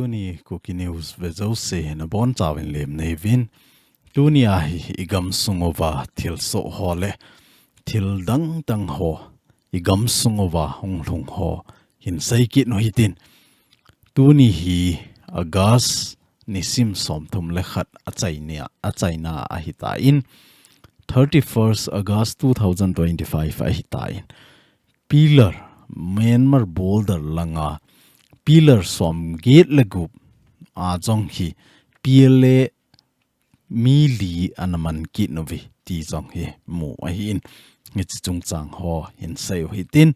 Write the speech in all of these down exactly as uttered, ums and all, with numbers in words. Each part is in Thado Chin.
Tuni Kuki News vejouse nabonchauvin lemna neivin. Tuni ahi igam sunguva thilsoh ho le thil dangdang ho igam sunguva hunglhung ho hinsei kit u hitin. Tuni hi August nisim somthum le khat achaina, achaina ahitan, thirty-first August two thousand twenty-five ahitan. Pillar, Myanmar border langa pillar somget le gup a jong hi P L A mi li ana man kit uve ti jong hi mu ahin, hiche chungchang ho hinsei u hitin.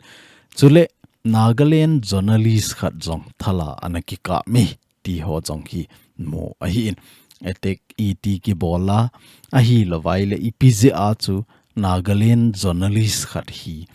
Chule Nagaland journalist khat jong thala ana kikap e ti ho jong hi mu ahin. Attack iti kibol a, ahilouvai le ipi jeh a chu Nagaland journalist khat hi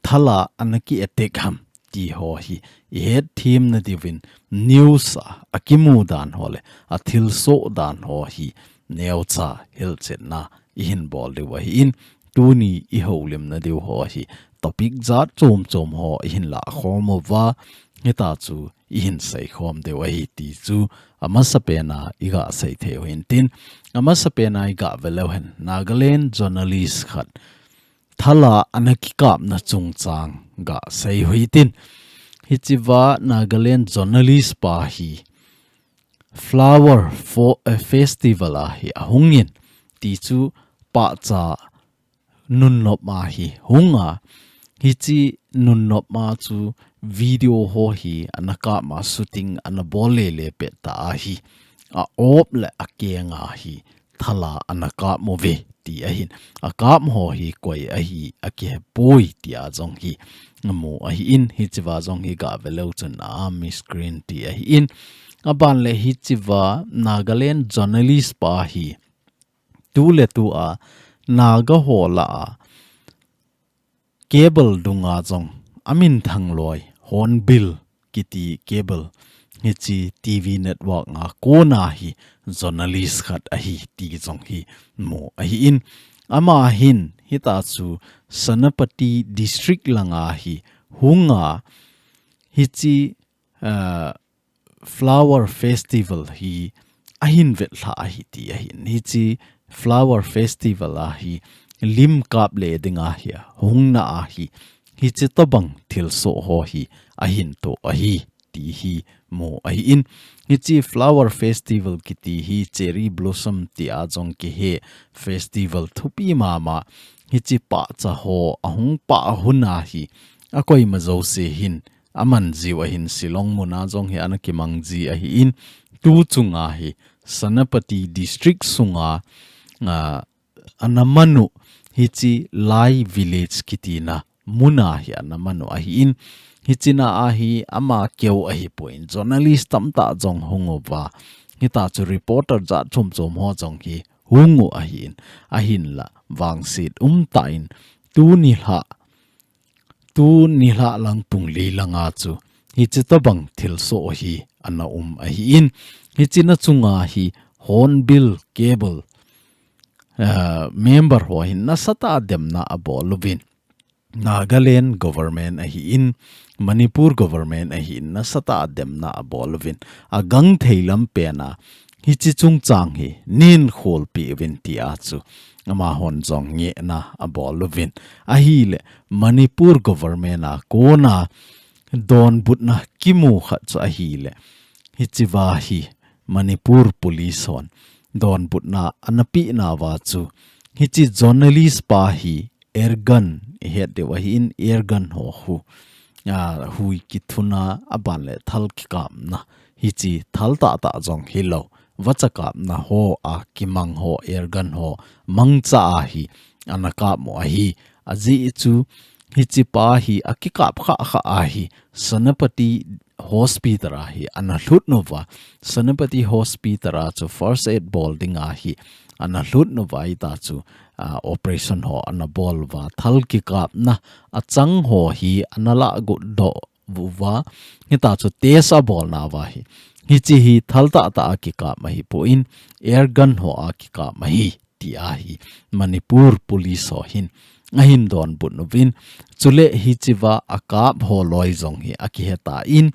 thala ana ki attack ham ti ho hi ihet themna diuvin news a akimu dan ho le athilsoh dan ho hi neocha hilchetna ihin bol diu ahin, tuni ihoulimna diu ho hi topic jat chom chom ho ihin lakhom uva, hita chu ihin seikhom diu ahi ti chu amasapena iga sei thei u hintin. Amasapena iga ve leu hen, Nagaland journalist khat thala ana kikapna chungchang ga sei u hitin. Hichea Nagaland journalist pa hi Flower fo-, eh, Festival a hi ahungin, ti chu pahcha nunnop a hi hunga, hiche nunnop a chu video ho hi ana kap a, shooting ana bol lele pet ta ahi. A op le akeng a hi thala ana kap uve ti ahin. Akap ho hi koi ahi akihepoi tia jong hi mu ahin, hichea jong hi ga ve leu chun a mi screen ti ahin. Aban le hichea Nagaland journalist pa hi tu le tu a Naga ho lah a cable dunga jong amin thang loi, Hornbill kiti cable, hiche T V network a kona hi journalist khat ahi ti jong hi mu ahin. Ama hin hita chu Senapati district langa hi hunga hiche, ah, Flower Festival hi ahin vetlha ahi ti ahin. Hiche Flower Festival a hi lim kap le dinga hi ahungna ahi. Hiche tobang thilsoh ho hi ahin to ahi ti hi mu ahin. Hiche Flower Festival kiti hi Cherry Blossom tia jong kihe festival thupi mama. Hiche pahcha ho ahung pah a hun a hi akoima jouse hin aman jiu ahin, Shillong muna jong hi ana kimang ji ahin, tu chunga hi Senapati district sunga, ah, ana manu hiche Lai Village kitina muna hi ana manu ahin, hichena ahi ama keu ahipon journalist tamtah jong hung uva, hita chu reporter jat chom chom ho jong hi hung u ahin, ahinla vangset umtah in tuni lha, tuni lha lang pung li langa chu hiche tobang thilsoh hi ana um ahin, hichena chunga hi Hornbill Cable, ah, member ho hin nasatah a demna abol uvin. Nagaland government ahin, Manipur government ahin, nasatah a demna abol uvin. Agangthei lam pena hiche chungchang hi neikholpi uvin tia chu amahon jong ngehna abol uvin. Ahile Manipur government a kona donbutna kimu khat chu ahile, hichea hi Manipur police hon donbutna ana peh nauva chu hiche journalist pa hi air gun, ihet diu ahin, air gun ho hu, ah, hui kithuna aban le thal kikapna, hiche thal tahtah jong hilou, vacha kapna ho a kimang ho, air gun ho mangcha a hi ana kap u ahi. Ajeh chu hiche pa hi akikap khah khah a hi Senapati hospital a hi ana lhut uva, Senapati hospital a chu first aid bol dinga hi ana lhut uva, hita chu, ah, operation ho ana bol uva, thal kikapna achang ho hi ana lagot doh uva, hita chu test abol nauva hi, hiche hi thal tahtah a kikap ahipon air gun ho a kikap ahi tia hi Manipur police ho hin ahin donbut uvin. Chule hichea akap ho loi jong hi akihetan,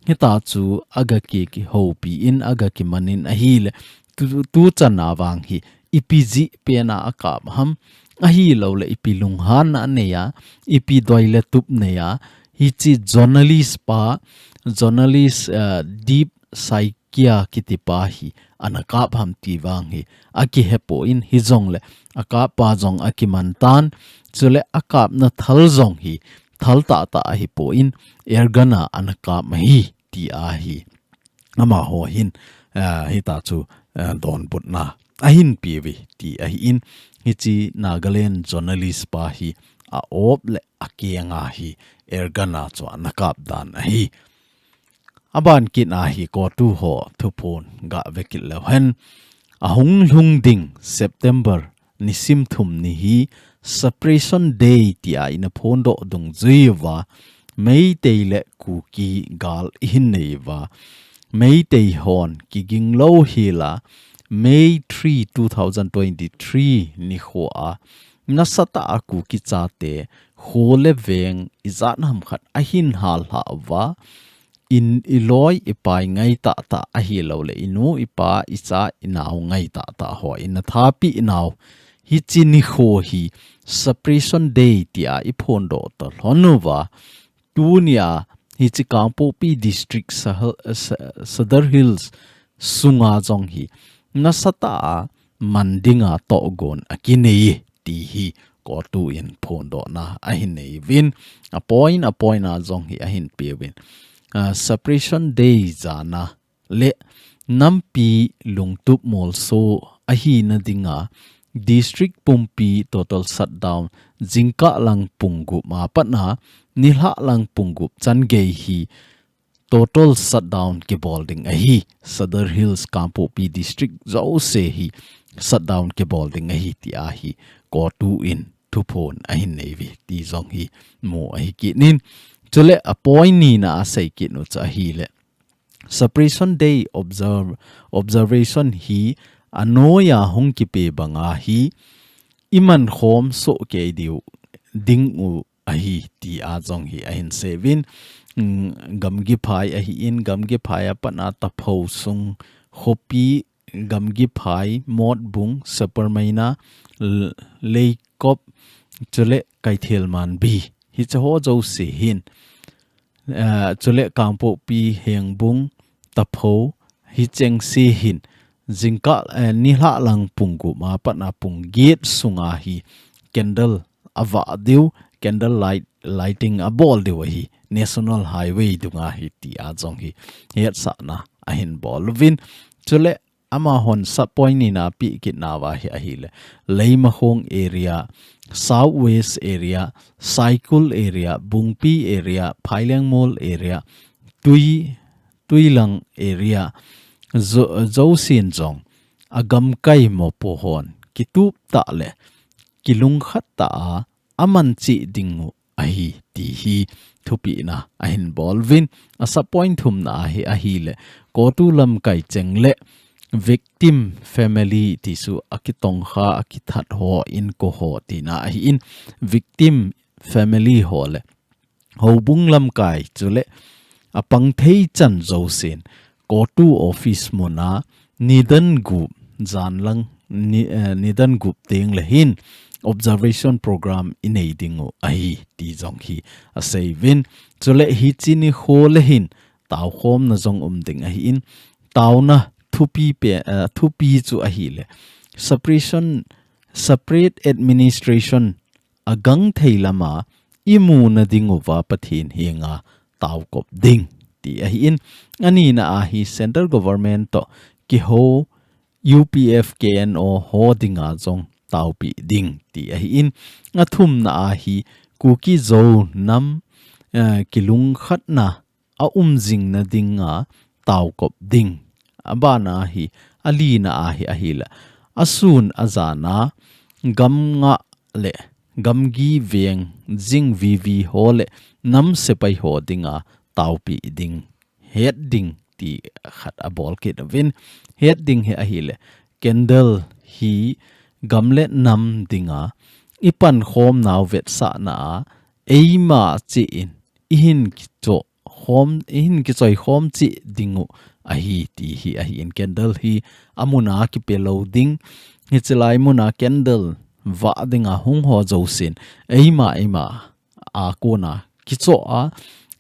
hita chu aga ki, kihoupi in, aga kiman in ahile, tu, tu chan a vang hi, ipi jeh pen a akap ham, ahilou le ipi lunghan anei a, ipi doi le tup nei a, hichi journalist pa, journalist, uh, Deep Saikia kiti pa hi, ana kap ham ti vang hi, akihepoi, hijongle, akap pa jong akiman tan, chule akapna thal jong hi, thal tahtah ahipoi, airgun a ana kap ahi, ti ahi. Amaho hin, ah, hita chu, ah, donbutna ahin peuve, ti ahin, hichi Nagaland journalist pa hi a-op le akeng a hi airgun a chu ana kap dan ahi. Aban kit a hi COTU ho thuphon gave kit leu hen. Ahung lhung ding September nisim thum ni hi Separation Day tia ina phondoh dungjui uva, Meitei le Kuki gal ihin nei uva, Meitei hon kiging lou hela, May three, two thousand twenty-three nikho a, nasatah a Kuki chate, kho le veng ijat ham khat ahin hallhah uva, in, iloi ipai ngai tahtah ahilou le, inu ipa icha inao ngai tahtah ho ina thapeh nau, hichi nikho hi Separation Day tia iphondoh ta lhon uva, tunia hichi Kangpokpi District Sahel, Sa-, Sadar Hills sunga jong hi nasatah a man dinga tohgon akinei ti hi COTU in phondohna ahin nei uvin, a point, a point a jong hi ahin peuvin. Ah, Separation Day jana le nampi lungtup molso ahina dinga district pumpi total shutdown jingkah lang pung gup ma patna nilhah lang pung gup chan gei hi total shutdown kibol ding ahi. Sadar Hills Kangpokpi District jouse hi shutdown kibol ding ahi ti ahi. COTU in thuphon ahin nei uve ti jong hi mu ahi kit in. Chule a point nina a sei kit u chu ahile, Separation Day observe, observation hi anoiya hung kipe banga hi iman khom soh kei diu ding u ahi ti a jong hi ahin seuvin, mm, gamgi phai ahin, gamgi phai a patna Tapho sung khopi, gamgi phai, Motbung, Sapermeina, L-, Leikop, chule Kaithelmanbi. Hiche ho jouse hin, eh, chule Kangpokpi, Hengbung, Tapho, hicheng se hin, jingkah, eh, nilhah lang pung gup ma patna pung get sunga hi candle avah diu, candle light, lighting abol diu ahi, National Highway dunga hi ti a jong hi hetsahna ahin bol uvin. Chule amahon sub point nina peh kit nauva hi ahile, Leimakhong area, South West area, Saikul area, Bungpi area, Phailengmol area, Tui, Tuilang area, jo-, jousen jong agamkai mopo hon kitup tah le kilungkhat tah a aman cheh ding u ahi ti hi thupehna ahin bol uvin, a sub point thumna ahi, ahile, COTU lamkai cheng le victim family ti chu akitongkha, akithat ho, inko ho tina ahin, victim family ho le houbung lamkai chule apang thei chan jousen COTU office muna nidan gup janlang ni, eh, nidan gup teng le hin observation program inei ding u ahi ti jong hi aseuvin. Chule hichi nikho le hin taokhomna jong um ding ahin, taona thupi pe, eh, thupi chu ahile, separation, separate administration agang thei lama imuna ding uva Pathen henga taokop ding ti ahin, anina ahi central government toh kihou U P F K N O ho dinga jong taopeh ding ti ahin, athumna ahi Kuki Zo nam, eh, kilungkhatna aum jingna dinga taokop ding. Abana ahi, alina ahi, ahile, asun ajana gamnga le gamgi veng jing vivi ho le nam sepai ho dinga taopeh ding, het ding ti khat abol kit uvin, het ding hi ahile, candle hi gam le nam dinga ipankhom nau vetsahna a eima cheh in ihin kichoh khom, i hin kichoi khom cheh ding u ahi ti hi ahi in, candle hi amun a kipe lou ding. Hichi lai mun a candle vah ding a hung ho jousen, eima eima a kona kichoh a,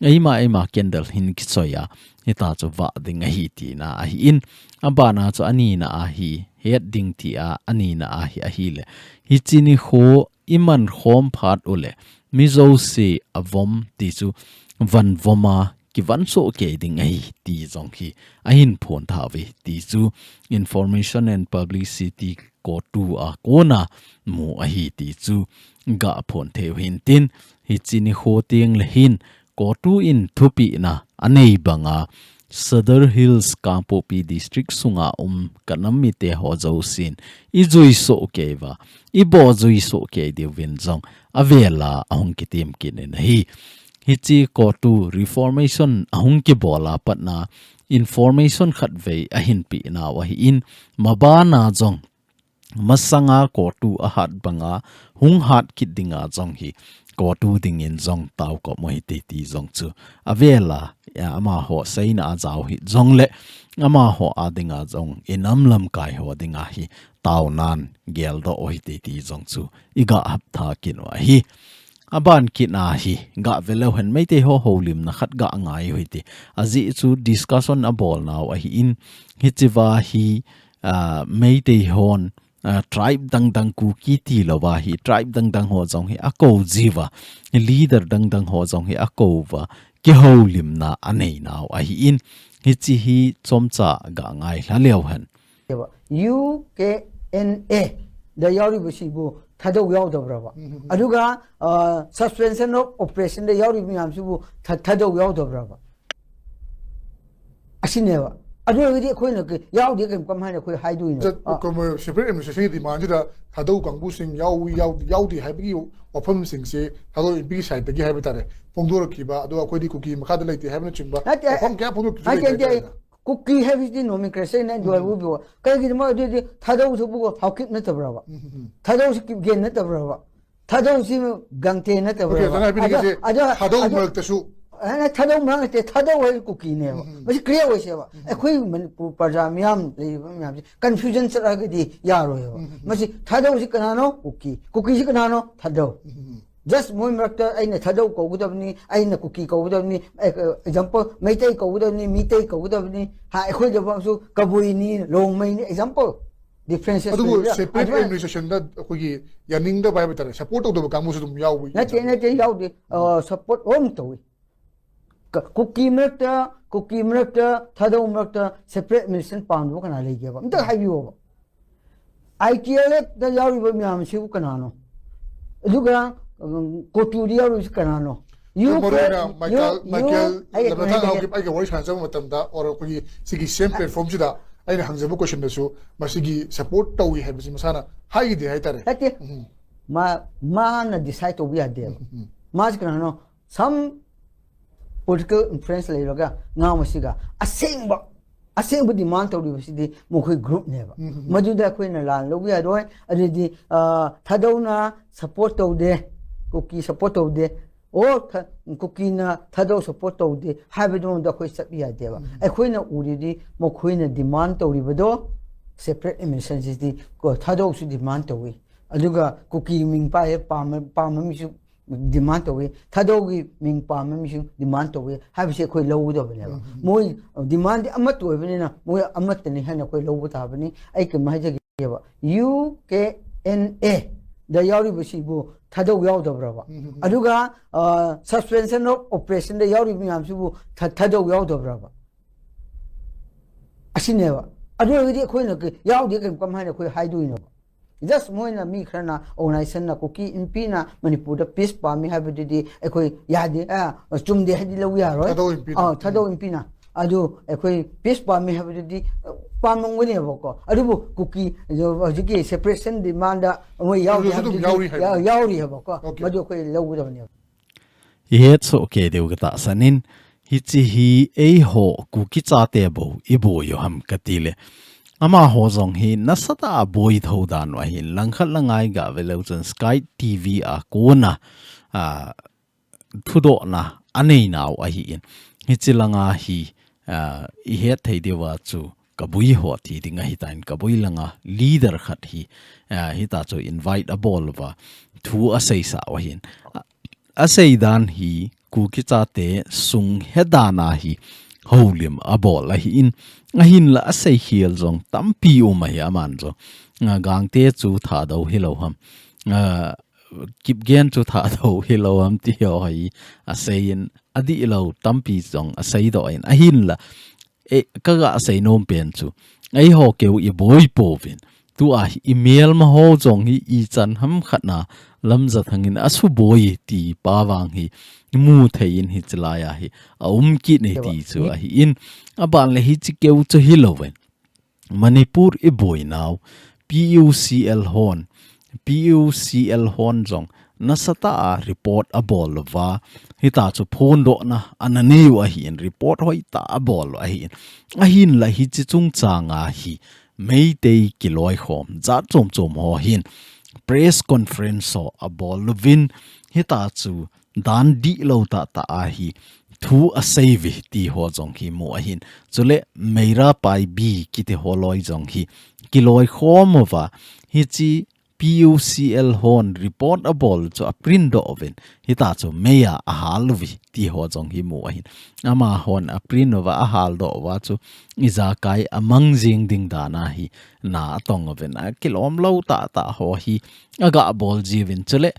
eima eima candle hin kichoi a, hita chu vah ding ahi tina ahi in, abana chu anina ahi, het ding tia anina ahi, ahile. Hichi nikho i man khom phat u le, mi jouse avom ti chu van vom a, kivan soh kei ding ahi ti jong hi ahin phon tha uve ti chu Information and Publicity CoTU a kona mu ahi ti chu ga phon thei u hin tin, hichi nikho teng le hin CoTU in thupina anei banga Sadar Hills Kangpokpi District sunga um ka nam mite ho jousen i jui soh kei uva, i bol jui soh kei diuvin jong avela ahung kitim kit in ahi. Hichi CoTU reformation ahung kibol a patna information khat vei ahin pe nau ahi in, mabana jong masanga CoTU ahat banga hung hat kit dinga jong hi CoTU dingin jong tao kop mo hite ti jong chu avela, ya, amaho seina a jao hi jong le amaho a dinga jong i nam lamkai ho dinga hi taonan geldoh u hite ti jong chu i ga hap tha kit u ahi. Aban kit na hi ga ve leu hen, Meitei ho houlimna khat ga ngai u hite. Ajeh chu discussion abol nau ahi in, hichi va hi, ah, Meitei hon, ah, tribe dang dang Kuki ti lou va hi, tribe dang dang ho jong hi ako jiuva, leader dang dang ho jong hi ako uva, kihoulimna anei nau ahi in, hichi hi chomcha ga ngai lha leu hen. Okay ꯑꯦꯟ ꯑꯦ ꯗ ꯌꯥꯎꯔꯤꯕꯁꯤꯕꯨ ꯊꯥꯗꯧ ꯌꯥꯎꯗꯕ꯭ꯔꯕ? ꯎꯝ, ꯎꯝ, ꯎꯝ꯫ ꯑꯗꯨꯒ, ꯑ, suspension of operation ꯗ ꯌꯥꯎꯔꯤꯕ ꯃꯌꯥꯝꯁꯤꯕꯨ ꯊ-, ꯊꯥꯗꯧ ꯌꯥꯎꯗꯕ꯭ꯔꯕ? ꯑꯁꯤꯅꯦꯕ꯫ ꯑꯗꯨ ꯑꯣꯏꯔꯒꯗꯤ ꯑꯩꯈꯣꯏꯅ ꯀꯩ-, ꯌꯥꯎꯗꯦ ꯀꯩ-, ꯀꯃꯥꯏꯅ ꯑꯩꯈꯣꯏ ꯍꯥꯏꯗꯣꯏꯅꯣ? ꯆꯠ-, ꯑ꯫ ꯀꯃ-, separate administration ꯒꯤ demand ꯁꯤꯗ ꯊꯥꯗꯧ ꯀꯥꯡꯕꯨꯁꯤꯡ ꯌꯥꯎꯏ, ꯌꯥꯎ-, ꯌꯥꯎꯗꯦ ꯍꯥꯏꯕꯒꯤ ꯋꯥꯐꯝꯁꯤꯡꯁꯦ ꯊꯥꯗꯧ ꯏꯝꯄꯤꯒꯤ side ꯇꯒꯤ ꯍꯥꯏꯕ ꯇꯥꯔꯦ, ꯐꯣꯡꯗꯣꯔꯛꯈꯤꯕ, ꯑꯗꯣ ꯑꯩꯈꯣꯏꯗꯤ ꯀꯨꯀꯤ ꯃꯈꯥꯗ ꯂꯩꯇꯦ ꯍꯥꯏꯕꯅꯆꯤꯡꯕ ꯅꯠꯇꯦ, ꯋꯥꯐꯝ ꯀꯌꯥ ꯐꯣꯡꯗꯣꯛꯈꯤꯕꯁꯨ ꯅꯠꯇꯦ, ꯂꯩ ꯅꯠꯇꯦ, ꯍꯥꯏꯇꯥꯔꯦꯅ꯫ ꯀꯨꯀꯤ ꯍꯥꯏꯕꯁꯤꯗꯤ nomenclature ꯅꯦ, ꯎꯝ꯫ ꯂꯣꯏꯕꯨ ꯀꯩꯒꯤꯅꯣ ꯑꯗꯨꯗꯤ ꯊꯥꯗꯧꯁꯤꯕꯨ ꯍꯥꯎꯀꯤꯞ ꯅꯠꯇꯕ꯭ꯔꯕ? ꯎꯝ, ꯎꯝ, ꯎꯝ꯫ ꯊꯥꯗꯧꯁꯤ ꯀꯤꯞꯒꯦꯟ ꯅꯠꯇꯕ꯭ꯔꯕ? ꯊꯥꯗꯧꯁꯤ ꯒꯪꯇꯦ ꯅꯠꯇꯕ꯭ꯔꯕ? ꯑꯣꯀꯦ, ꯑꯗꯨꯅ ꯍꯥꯏꯕꯗꯤ ꯑꯗ, ꯁꯤꯁꯦ ꯑꯗ, ꯊꯥꯗꯧ ꯑꯗ, ꯃꯔꯛꯇꯁꯨ ꯑꯦ, ꯊꯥꯗꯧ ꯃꯔꯛ ꯅꯠꯇꯦ, ꯊꯥꯗꯧ ꯍꯥꯏꯕ ꯀꯨꯀꯤꯅꯦꯕ꯫ ꯎꯝ, ꯎꯝ꯫ ꯃꯁꯤ clear ꯑꯣꯏꯁꯦꯕ꯫ ꯎꯝ, ꯎꯝ꯫ ꯑꯩꯈꯣꯏ ꯃꯅꯤꯄꯨꯔ ꯄ꯭ꯔꯖꯥ ꯃꯤꯌꯥꯝ ꯂꯩꯔꯤꯕ ꯃꯌꯥꯝꯁꯦ confusion ꯆꯠꯂꯒꯗꯤ ꯌꯥꯔꯣꯏꯕ꯫ ꯎꯝ, ꯎꯝ, ꯎꯝ꯫ ꯃꯁꯤ ꯊꯥꯗꯧꯁꯤ ꯀꯅꯥꯅꯣ? ꯀꯨꯀꯤ꯫ ꯀꯨꯀꯤꯁꯤ ꯀꯅꯥꯅꯣ? ꯊꯥꯗꯧ꯫ ꯎꯝ, ꯎꯝ, ꯎꯝ꯫ Just ꯃꯣꯏ ꯃꯔꯛꯇ ꯑꯩꯅ ꯊꯥꯗꯧ ꯀꯧꯒꯗꯕꯅꯤ, ꯑꯩꯅ ꯀꯨꯀꯤ ꯀꯧꯒꯗꯕꯅꯤ, ꯑꯦ, example, ꯃꯩꯇꯩ ꯀꯧꯒꯗꯕꯅꯤ, ꯃꯤꯇꯩ ꯀꯧꯒꯗꯕꯅꯤ, ꯍꯥ, ꯑꯩꯈꯣꯏ ꯂꯩꯕꯥꯛꯁꯨ ꯀꯕꯨꯏꯅꯤ, ꯂꯣꯡꯃꯩꯅꯤ, example, differentiation ꯑꯗꯨꯕꯨ ꯂꯩꯕ꯫ Separate ꯑꯗꯨꯃꯥꯏꯅ administration ꯗ ꯑꯩꯈꯣꯏꯒꯤ ꯌꯥꯅꯤꯡꯗꯕ ꯍꯥꯏꯕ ꯇꯥꯔꯦ, support ꯇꯧꯗꯕ ꯀꯥꯡꯕꯨꯁꯨ ꯑꯗꯨꯝ ꯌꯥꯎꯕ ꯅꯠꯇꯦ, ꯌꯥꯎꯕ꯫ ꯅꯠꯇꯦ, ꯌꯥꯎꯗꯦ꯫ ꯑ, support ꯂꯣꯏꯅ ꯇꯧꯏ꯫ ꯀ-, ꯀꯨꯀꯤ ꯃꯔꯛꯇ, ꯀꯨꯀꯤ ꯃꯔꯛꯇ, ꯊꯥꯗꯧ ꯃꯔꯛꯇ separate administration ꯄꯥꯝꯗꯕ ꯀꯅꯥ ꯂꯩꯒꯦꯕ? ꯑꯝꯇ ꯍꯥꯏꯕꯤꯌꯣꯕ꯫ ꯑꯥꯏ ꯇꯤ ꯑꯦꯜ ꯑꯦꯐ ꯇ ꯌꯥꯎꯔꯤꯕ ꯃꯌꯥꯝꯁꯤꯕꯨ ꯀꯅꯥꯅꯣ? ꯑꯗꯨꯒ, ꯎꯝ, ꯀꯣꯇꯨꯗ ꯌꯥꯎꯔꯤꯕꯁꯤ ꯀꯅꯥꯅꯣ? ꯌꯨ ꯑꯗꯨ ꯃꯔꯨ ꯑꯣꯏꯅ ꯀꯦ-, ꯃꯥꯏꯀꯦꯜ, ꯌꯨ, ꯃꯥꯏꯀꯦꯜ ꯌꯨ, ꯑꯩ ꯂꯝꯅꯊꯥꯡ ꯍꯥꯏꯒꯦ꯫ ꯍꯥꯎꯀꯤꯞ ꯑꯩꯒ ꯋꯥꯔꯤ ꯁꯥꯟꯅꯖꯕ ꯃꯇꯝꯗ, or ꯑꯩꯈꯣꯏꯒꯤ ꯁꯤꯒꯤ same platform ꯁꯤꯗ ꯑꯩꯅ ꯍꯪꯖꯕ question ꯗꯁꯨ ꯃꯁꯤꯒꯤ support ꯇꯧꯏ ꯍꯥꯏꯕꯁꯤ ꯃꯁꯥꯅ ꯍꯥꯏꯈꯤꯗꯦ ꯍꯥꯏꯇꯥꯔꯦ꯫ ꯅꯠꯇꯦ꯫ ꯎꯝ꯫ ꯃꯥ, ꯃꯥꯅ decide ꯇꯧꯕ ꯌꯥꯗꯦꯕ꯫ ꯎꯝ, ꯎꯝ, ꯎꯝ꯫ ꯃꯥꯁꯤ ꯀꯅꯥꯅꯣ? Some political influence ꯂꯩꯔꯒ ꯉꯥꯡꯕꯁꯤꯒ ꯑꯁꯦꯡꯕ, ꯑꯁꯦꯡꯕ demand ꯇꯧꯔꯤꯕꯁꯤꯗꯤ ꯃꯈꯣꯏ group ꯅꯦꯕ꯫ ꯎꯝ, ꯎꯝ, ꯎꯝ꯫ ꯃꯗꯨꯗ ꯑꯩꯈꯣꯏꯅ ꯂꯥꯟ ꯂꯧꯕ ꯌꯥꯔꯣꯏ꯫ ꯑꯗꯨꯗꯤ, ꯑ, ꯊꯥꯗꯧꯅ support ꯇꯧꯗꯦ, ꯀꯨꯀꯤ support ꯇꯧꯗꯦ, ꯑꯣ, ꯊ-, ꯀꯨꯀꯤꯅ ꯊꯥꯗꯧ support ꯇꯧꯗꯦ ꯍꯥꯏꯕꯗꯨꯃꯗ ꯑꯩꯈꯣꯏ ꯆꯠꯄ ꯌꯥꯗꯦꯕ꯫ ꯎꯝ꯫ ꯑꯩꯈꯣꯏꯅ ꯎꯔꯤꯗꯤ ꯃꯈꯣꯏꯅ demand ꯇꯧꯔꯤꯕꯗꯣ separate administration ꯁꯤꯗꯤ ꯀꯣ, ꯊꯥꯗꯧꯁꯨ demand ꯇꯧꯏ꯫ ꯑꯗꯨꯒ ꯀꯨꯀꯤ ꯃꯤꯡ ꯄꯥꯏ-, ꯄꯥꯝꯕ, ꯄꯥꯝꯕ ꯃꯤꯁꯨ demand ꯇꯧꯏ, ꯊꯥꯗꯧꯒꯤ ꯃꯤꯡ ꯄꯥꯝꯕ ꯃꯤꯁꯨ demand ꯇꯧꯏ ꯍꯥꯏꯕꯁꯤ ꯑꯩꯈꯣꯏ ꯂꯧꯒꯗꯕꯅꯦꯕ꯫ ꯎꯝ, ꯎꯝ, ꯎꯝ꯫ ꯃꯣꯏ demand ꯗꯤ ꯑꯃꯠꯇ ꯑꯣꯏꯕꯅꯤꯅ ꯃꯣꯏ ꯑꯃꯠꯇꯅꯤ ꯍꯥꯏꯅ ꯑꯩꯈꯣꯏ ꯂꯧꯕ ꯇꯥꯕꯅꯤ꯫ ꯑꯩ ꯀꯩꯅꯣꯝ ꯍꯥꯏꯖꯒꯦꯕ, ꯌꯨ ꯀꯦ ꯑꯦꯟ ꯑꯦ ꯗ ꯌꯥꯎꯔꯤꯕꯁꯤꯕꯨ ꯊꯥꯗꯧ ꯌꯥꯎꯗꯕ꯭ꯔꯕ? ꯎꯝ, ꯎꯝ, ꯎꯝ꯫ ꯑꯗꯨꯒ, ꯑ, suspension of operation ꯗ ꯌꯥꯎꯔꯤꯕ ꯃꯌꯥꯝꯁꯤꯕꯨ ꯊ-, ꯊꯥꯗꯧ ꯌꯥꯎꯗꯕ꯭ꯔꯕ? ꯑꯁꯤꯅꯦꯕ꯫ ꯑꯗꯨ ꯑꯣꯏꯔꯒꯗꯤ ꯑꯩꯈꯣꯏꯅ ꯀ-, ꯌꯥꯎꯗꯦ ꯀꯩ-, ꯀꯃꯥꯏꯅ ꯑꯩꯈꯣꯏ ꯍꯥꯏꯗꯣꯏꯅꯣꯕ? Just ꯃꯣꯏꯅ, ꯃꯤ ꯈꯔꯅ, organization ꯅ, ꯀꯨꯀꯤ ꯏꯟꯄꯤꯅ ꯃꯅꯤꯄꯨꯔꯗ peace ꯄꯥꯝꯃꯤ ꯍꯥꯏꯕꯗꯨꯗꯤ ꯑꯩꯈꯣꯏ ꯌꯥꯗꯦ, ꯑ, ꯆꯨꯝꯗꯦ ꯍꯥꯏꯗꯤ ꯂꯧ ꯌꯥꯔꯣꯏ꯫ ꯊꯥꯗꯧ ꯏꯟꯄꯤꯅ꯫ ꯑ, ꯊꯥꯗꯧ ꯎꯝ꯫ ꯏꯟꯄꯤꯅ꯫ ꯑꯗꯨ ꯑꯩꯈꯣꯏ peace ꯄꯥꯝꯃꯤ ꯍꯥꯏꯕꯗꯨꯗꯤ, ꯑ, ꯄꯥꯝꯂꯝꯒꯅꯦꯕꯀꯣ꯫ ꯑꯗꯨꯕꯨ ꯀꯨꯀꯤ, ꯑ, ꯍꯧꯖꯤꯛꯀꯤ separation demand ꯗ ꯃꯣꯏ ꯌꯥꯎꯔꯤ ꯑꯗꯨꯁꯨ ꯑꯗꯨꯝ ꯍꯥꯏꯕꯗꯨꯗꯤ ꯌꯥꯎꯔꯤ ꯍꯥꯏꯕ꯫ ꯌꯥ-, ꯌꯥꯎꯔꯤ ꯍꯥꯏꯕꯀꯣ꯫ Okay꯫ ꯃꯗꯨ ꯑꯩꯈꯣꯏ ꯂꯧꯒꯗꯕꯅꯦꯕ꯫ Ihet soh kei diu katahsan in, hichi hi eiho Kuki chate bou iboi u ham katile. Amaho jong hi nasatah a boi thou dan u ahin, langkhat langai ga ve leu chun Sky T V a kona, a, thudohna anei nau ahin. Hichi langa hi, ah, i het thei diu va chu Kabui ho ti ding ahi tan, Kabui langa leader khat hi, ah, hita chu invite abol uva thu aseisa u ahin. A, asei dan hi Kuki chate sung he dan a hi houlim abol ahin, ahinla asei khel jong tampi um ahi aman jong. Ah, Gangte chu Thadou hilou ham. Ah, Kipgen chu Thadou hilou ham ti ho hi aseiyin, adihlou tampi jong aseidoh in ahinla, eh, kaga seinom pen chu, eiho keu i boi pouvin, tua hi i melma ho jong hi ichan ham khat na Lamjathang in asuboi ti pa vang hi mu thei in hichi lai a hi aum kit nei ti chu ahin, aban le hichi keu chu hilouvin, Manipur i boinau, P U C L hon, P U C L hon jong nasatah a report abol uva, hita chu phondohna ana nei u ahin, report hoitah abol u ahin. Ahinla hichi chungchang a hi Meitei kiloikhom jat chom chom ho hin press conference ho abol uvin, hita chu dan dihlou tahtah a hi thu asei uve ti ho jong hi mu ahin. Chule Meira Paibi kiti ho loi jong hi kiloikhom uva, hichi P U C L hon report abol chu aprint doh uvin, hita chu mei a ahal uve ti ho jong hi mu ahin. Amahon aprint uva ahaldoh uva chu ijakai amang jing ding dan a hi na atong uvin, akilomlou tahtah ho hi aga bol jiuvin. Chule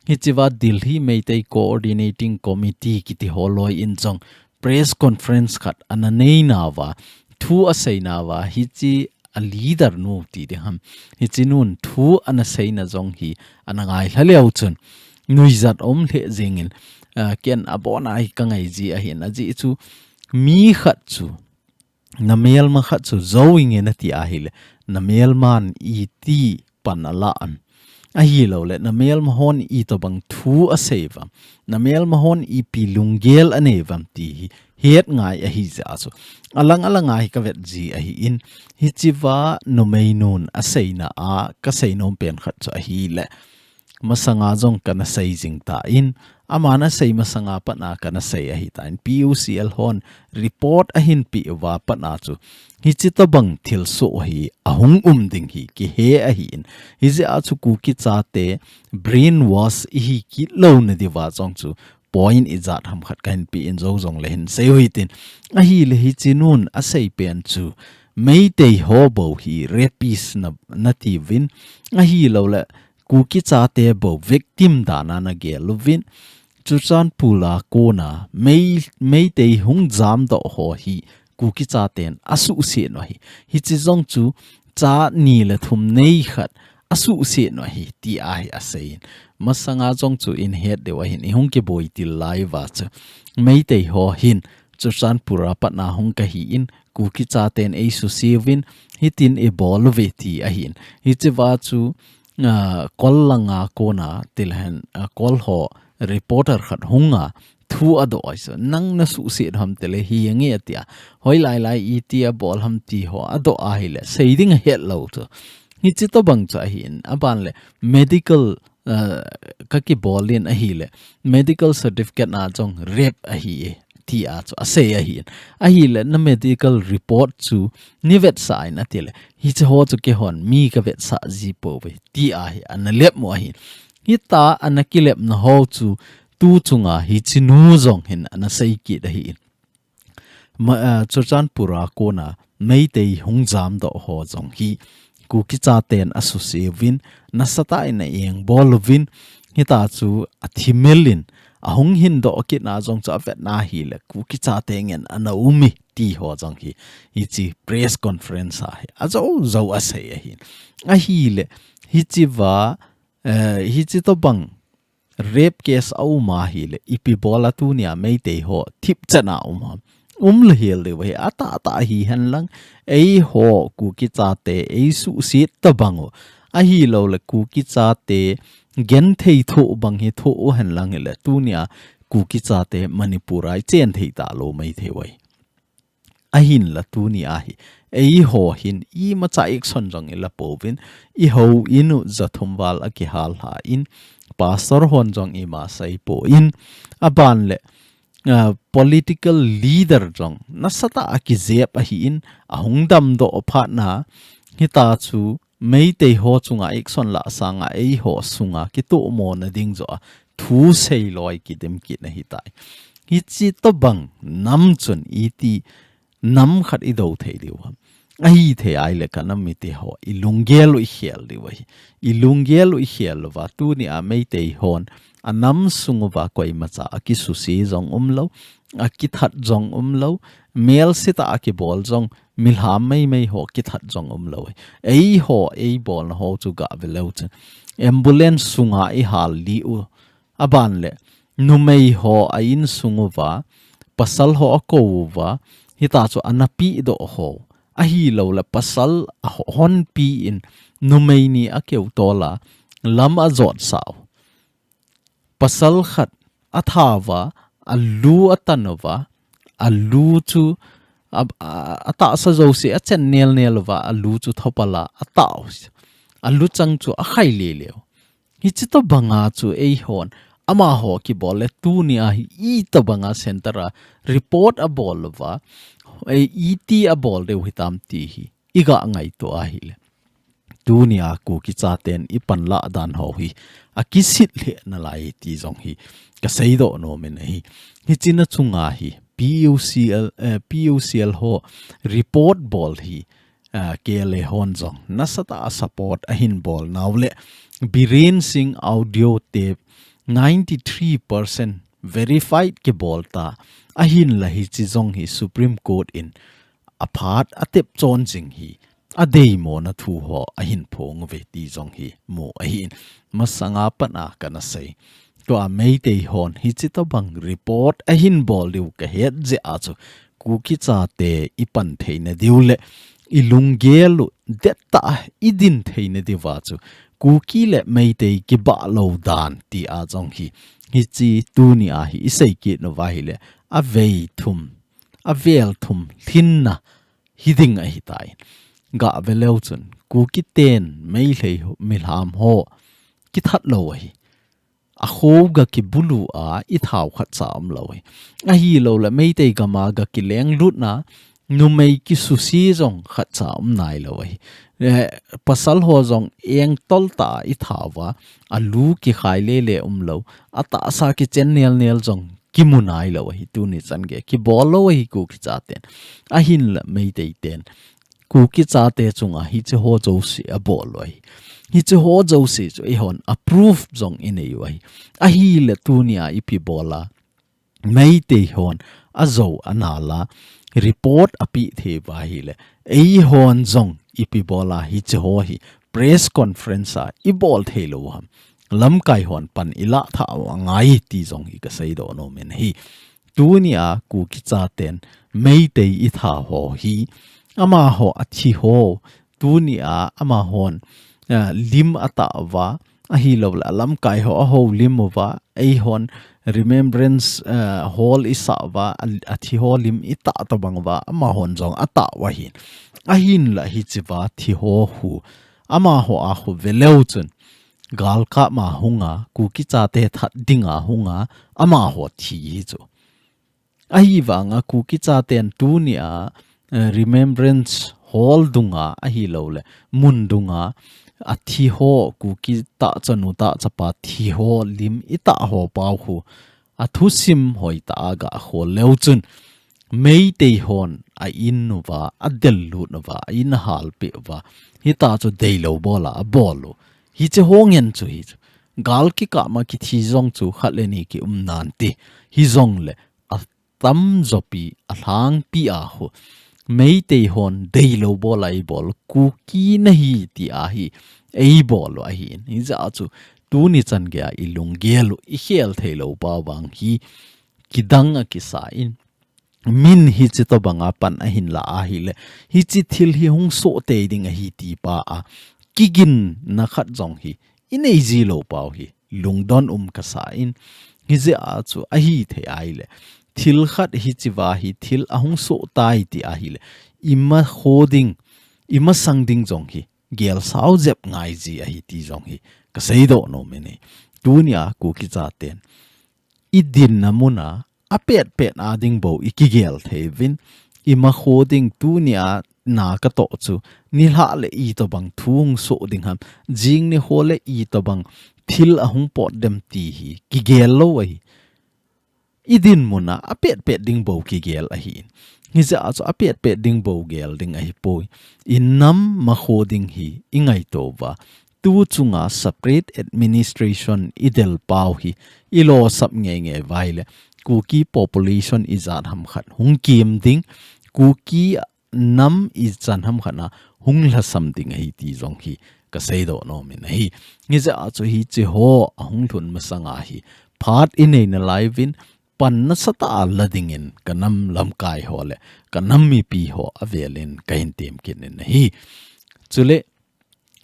hichi va Delhi Meitei Coordinating Committee kiti ho loi in jong press conference khat ana neinauva, thu aseinauva, hichi a leader nu ti ding ham, hichi nun thu ana seina jong hi ana ngailha leu chun nuijat um lheh jingin, ah, ken abon a hi kangai ji ahin, ajeh chu mi khat chu, na melma khat chu jou inge nati ahile, na melman iti pan ala am. Ahilouleh, na melma hon itobang thu asei uvam, na melma hon ipi lunggel anei uvam ti hi het ngai ahi jeh a chu, alang alang a hi kavet ji ahin, hichi va numei nun aseina a kasei nom pen khat chu ahile, masanga jong kana sei jing tan, aman asei masanga pat a kana sei ahi tan, P U C L hon report ahin pe uva pat a chu, hichi tobang thilsoh hi ahung um ding hi kihe ahin. Hijeh a chu Kuki chate brainwash ihi kit louna diuva jong chu point ijat ham khat kahin pe in jou jongle hin sei u hitin. Ahile hichi nun asei pen chu Meitei ho bou hi rapist na, nati uvin, ahilouleh Kuki chate bou victim dan a nagel uvin, Churachandpur a kona Mei, Meitei hung jamdoh ho hi Kuki chaten asuhset u ahi. Hichi jong chu cha ni le thum nei khat asuhset u ahi, ti ahi aseiyin. Masanga jong chu in het diu ahin, ihung kiboi til lai uva chu Meitei ho hin Churachandpur a pat a hung kahin, Kuki chaten eisuse uvin, hitin ibol uve ti ahin. Hichi va chu, ah, Kol langa kona tilhen, ah, Kol ho reporter khat hunga thu adoh ahi chu, nang nasuhset ham tile hi ange atia, hoilai lai iti abol ham ti ho adoh ahile sei ding ahet lou chu. Hichi tobang chu ahin, aban le medical, ah, kakibol in ahile, medical certificate a jong rape ahi e, ti a chu asei ahin. Ahile na medical report chu neivetsah in atile, hichi ho chu keihon mi kavetsah ji pouve, ti ahi, ana lep u ahin. Hita ana kilepna ho chu tu chunga hichi nu jong hin ana sei kit ahin. Ma, ah, Churachandpur a kona Meitei hung jamdoh ho jong hi Kuki chaten asuse uvin, nasatah in a-engbol uvin, hita chu athimel in, ahung hindoh kit na jong chu avet na hile Kuki chate ngen ana um e ti ho jong hi, hichi press conference a hi ajou jou asei ahin. Ahile, hichi va, eh, hichi tobang rape case aum ahile, ipi bol a tunia Meitei ho thipchet a um ham. Um lou hel diu ahi, atahtah hihen lang, eiho Kuki chate eisuhset tobang u, ahilouleh Kuki chate genthei thoh bang hi thoh u hen lang hile, tunia Kuki chate Manipur a ichen thei talou maithei u ahi. Ahinla tuni a hi, eiho hin imacha action jong ila pouvin, ihou in u jathum val akihal lha in, pastor hon jong ima sei poi, aban le ah, political leader jong nasatah a kijep ahin, ahung damdoh phat na, hita chu Meitei ho chunga action lah sanga eiho sunga kitohmona ding joh a thu seiloi kidim kit na hitai. Hichi tobang nam chun iti nam khat i do thei diu ham. Ahithei ahile ka nam mite ho i lunggel u i khel diu ahi. I lunggel u i khel uva, tunia Meitei hon a nam sung uva koimacha a kisusi jong umlou, a kithat jong umlou, melse tah a kibol jong, milham meimei ho kithat jong umlou ahi. Eiho, eibolna ho chu gah ve leu chun, ambulance sunga i hal li u, aban le, numei ho a insung uva, pasal ho a kou uva, hita chu ana pehdoh ho. Ahilou le pasal a ho-, honpi in numei ni a keu tol a, lam a jot sau. Pasal khat a tha uva, a lu a tan uva, a lu chu a, a, a tahsa jouse a chen nel nel uva, a lu chu thopal a, a tah u. A luchang chu a khai le leu. Hichi tobanga chu eihon, amaho kibol le tunia hi itobanga center a report a bol uva, ei iti a bol diu hitam ti hi i gah ngaito ahile, tunia Kuki chaten i panlah dan ho hi a kisit lheh nalai ti jong hi ka seidoh nom in ahi. Hichi na chunga hi P U C L, eh, P U C L ho report bol hi, ah, K L A hon jong nasatah a support ahin bol nau le, Biren Singh audio tape ninety three percent verified kibol ta, ahinla hichi jong hi Supreme Court in a phat a tep chon jing hi, a deimona thu ho ahin phong uve ti jong hi mu ahin, masanga pat a kana sei. Tua Meitei hon hichi tobang report ahin bol diu ka het jeh a chu, Kuki chate i pan theina diu le i lunggel u dettah a i din theina diuva chu, Kuki le Meitei kibah lou dan ti a jong hi, hichi tunia hi i sei kit uva ahile, a vei thum, a vel thum lhinna hiding ahitai. Gah ve leu chun, Kuki ten Meitei ho, milham ho kithat lou ahi. A kho gah kibulu a i thau khatcha umlou ahi. Ahilou le Meitei gam a gah kilenglut na, numei kisusi jong khatcha um nailou ahi. Eh, pasal ho jong engtol tah a i thau uva, a lu kikhai lele umlou, a tahsa kichen nel nel jong kimu nailou ahi, tuni chan gei kibol lou ahi Kuki chaten. Ahinla Meitei ten Kuki chate chunga hichi ho jouse a bol u ahi. Hichi ho jouse chu eihon a proof jong i nei u ahi. Ahile tunia ipi bol a, Meitei hon a jou a nal a, report a pe thei uva ahile, eihon jong ipi bol a hichi ho hi press conference a i bol thei lou ham. Lamkai hon pan i lah thah u angai ti jong hi ka seidoh nom in ahi. Tunia Kuki chaten Meitei i tha ho hi, amaho a thi ho, tunia amahon, ah, lim a tah uva, ahilou le a lamkai ho a houlim uva, eihon remembrance, ah, hall i sah uva, a, a thi ho lim i tah tobang uva, amahon jong a tah u ahin. Ahinla hichi uva thi ho khu, amaho a khu ve leu chun, galkap ma hunga, Kuki chate that dinga hunga, amaho thi hi chu. Ahivanga Kuki chaten tunia, eh, Remembrance Hall dunga ahilou le, mun dunga, a thi ho, Kuki tahchanu tahchapa thi ho lim i tah ho pau khu, a thusim hoitah a gah khol leu chun, Meitei hon a in uva, a del lut uva, a in a halpeh uva, hita chu deilou bol a, a bol u. Hichi ho ngen chu hi chu. Gal kikah ma kithi jong chu khat le ni ki um nante. Hijong le a tamjo pi, a lhangpi a khu, Meitei hon deilou bol a i bol, Kuki nahi ti a hi ei bol u ahin. Hijeh a chu tuni chan gei a i lunggel u, i khel thei lou pa vang hi kidang a kisa in, min hichi tobang a pan ahin la ahile, hichi thil hi hung soh tei ding ahi ti pa a kiginna khat jong hi i nei ji lou pau hi lungdon um kasa in, hijeh a chu ahi thei ahile, thil khat hichi va hi thil a hung soh tai ti ahile, i ma kho ding, i masang ding jong hi gel sao jep ngai ji ahi ti jong hi ka seidoh nom in ahi. Tunia Kuki chaten i dinna mun a apet pet a ding bou i kigel thei uvin, i makho ding tunia na katoh chu, nilhah le itobang thu hung soh ding ham, jing nikho le itobang thil ahung pot dem ti hi kigel lou ahi. I dinmun a apet pet ding bou kigel ahi. Hijeh a chu apet pet ding bou gel ding ahipoi. I nam makho ding hi i ngaito uva, tu chunga separate administration i del pau hi i losap ngei ngei uva ahile, Kuki population ijat ham khat hung kim ding, Kuki nam ichan ham khat na hung lhasam ding ahi ti jong hi ka seidoh nom in ahi. Hijeh a chu hiche ho ahung lhun masang a hi phat i nei nalai uvin, pan nasatah a la dingin ka nam lamkai ho le ka nam mipi ho avel in ka hin tem kit in ahi. Chule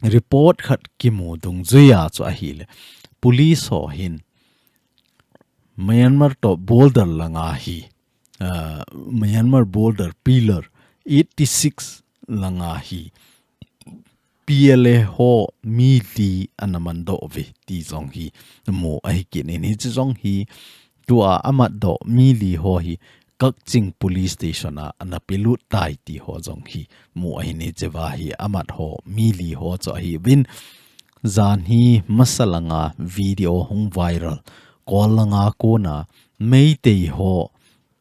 report khat kimu dungjui a chu ahile, police ho hin Myanmar toh border langa hi, ah, Myanmar border pillar eighty six langa hi P L A ho mi li ana mandoh uve ti jong hi mu ahi kit in, hiche jong hi tua amatdoh mi li ho hi Kakching Police Station a ana pelut tai ti ho jong hi mu ahin, hiche va hi amat ho mi li ho chu ahiuvin. Jan hi masa langa video hung viral, Kol langa kona Meitei ho,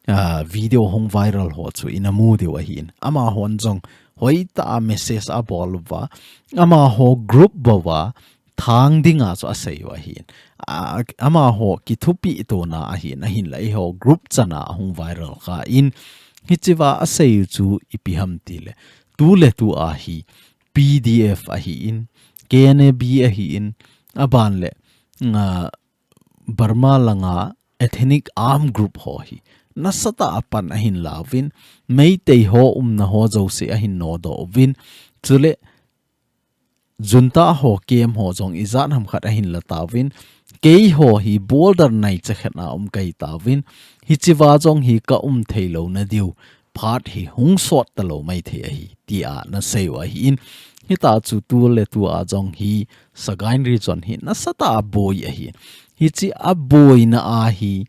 ah, video hung viral ho chu ina mu diu ahin. Amahon jong hoitah a message abol uva, amaho group bou a thang dinga chu asei u ahin. Ah, amaho kithupeh tona ahin, ahinla eiho group chana ahung viral kha in, hiche va asei u chu ipi ham tile, tu le tu a hi P D F ahin, K N A B ahin, aban le, ah, Burma langa ethnic armed group ho hi nasatah a pan ahin lauvin, Meitei ho umna ho jouse ahin nodoh uvin, chule junta ho camp ho jong ijat ham khat ahin la tauvin, keiho hi border naicha khat na um kahi tauvin, hiche va jong hi ka um thei louna diu phat hi hung sot talou maithei ahi, tia ana sei u ahin. Hitia chu tu le tu a jong hi Sagaing region hi nasatah a boi ahi. Hiche aboina a hi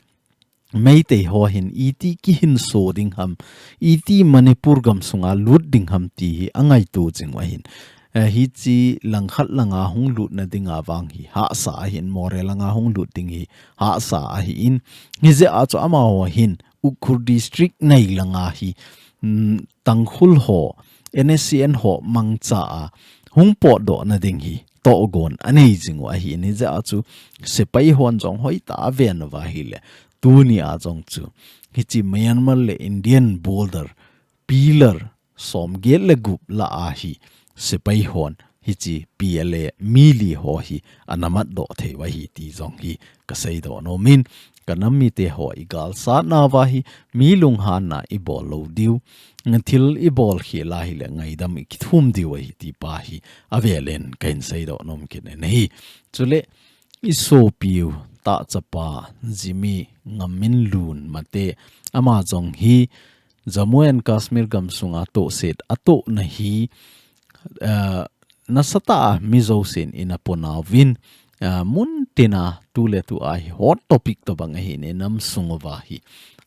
Meitei ho hin iti kihinso ding ham, iti Manipur gamsunga lut ding ham ti hi angaito jing u ahin. Eh, hiche langkhat langa hung lutna dinga vang hi hahsa ahin, Moreh langa hung lut ding hi hahsa ahin. Hijeh a chu amaho hin Ukhrul District nei langa hi, mm, Tangkhul ho, N S C N ho mangcha a hung potdoh na ding hi tohgon anei jing u ahin, hijeh a chu sepai hon jong hoitah a aven uva ahile, tuni a jong chu hiche Myanmar le Indian border pillar somget le gup lah a hi sepai hon hiche P L A mi li ho hi ana matdoh thei u ahi ti jong hi ka seidoh nom in, ka nam mite ho igalsatna uva hi mi lunghanna ibol lou diu, thil ibol khel a hile ngaidam ikithum diu ahi ti pa hi avel in ka hin seidoh nom kit in ahi. Chule isopiu tahchapa Jimmy Ngaminlun Mate, ama jong hi Jammu and Kashmir gamsunga tohset atohna hi, eh, nasatah a mi jousen ina ponauvin, eh, muntina tu le tu a hi hot topic tobang ahin, inam sung uva hi.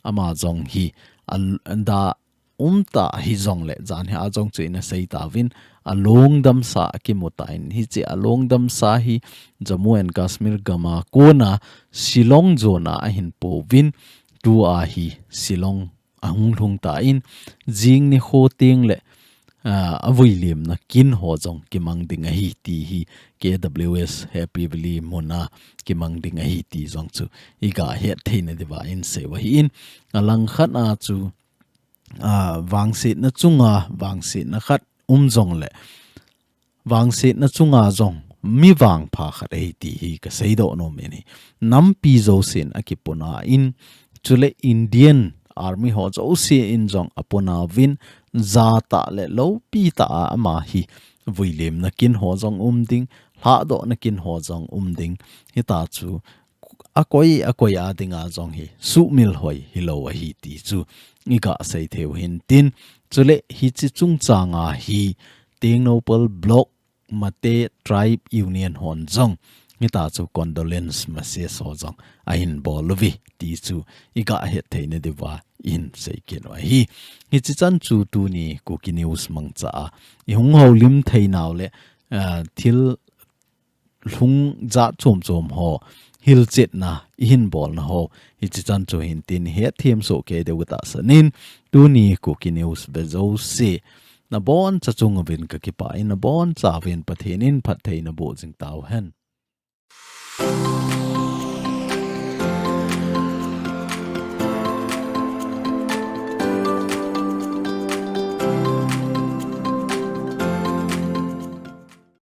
Ama jong hi, al-, da umtah hijongle, jan hi a jong chu ina seitauvin, alongdamsa akimu tan, hiche alongdamsa hi Jammu and Kashmir gama kona Shillong jona ahin pouvin, tua hi Shillong ahung lhung tan, jing nikho teng le, ah, avuilimna kin ho jong kimang ding ahi ti hi K W S Happy Valley muna kimang ding ahi ti jong chu iga het theina diuva in sei u ahin, alangkhat a chu, ah, vangsetna chunga vangsetna khat um jongle, vangsetna chunga jong mi vangpha khat ahi ti hi ka seidoh nom in ahi. Nampi jousen akipona in, chule Indian Army ho jousen jong aponauvin, jatah le loupitah a ama hi vuilimna kin ho jong um ding, lhahdohna kin ho jong um ding. Hitia chu akoi, akoi a dinga jong hi suhmil hoi hilou ahi ti chu iga sei thei u hintin. Chule hiche chungchanga hi Tengnoupal Block Mate Tribe Union hon jong hita chu condolence message ho jong ahin bol uve ti chu iga het theina diuva ihin sei kit u ahi. Hichi chan chu tuni Kuki News mangcha a ihung houlim theinau le, ah, thil lhung jat chom chom ho, hilchetna ihin bolna ho, hichi chan chu hin tin hetthem soh kei diu katahsan in, tuni Kuki News ve jouse naboncha chunga vin kakipah in, nabonchauvin Pathen in phattheina boh jing tauhen.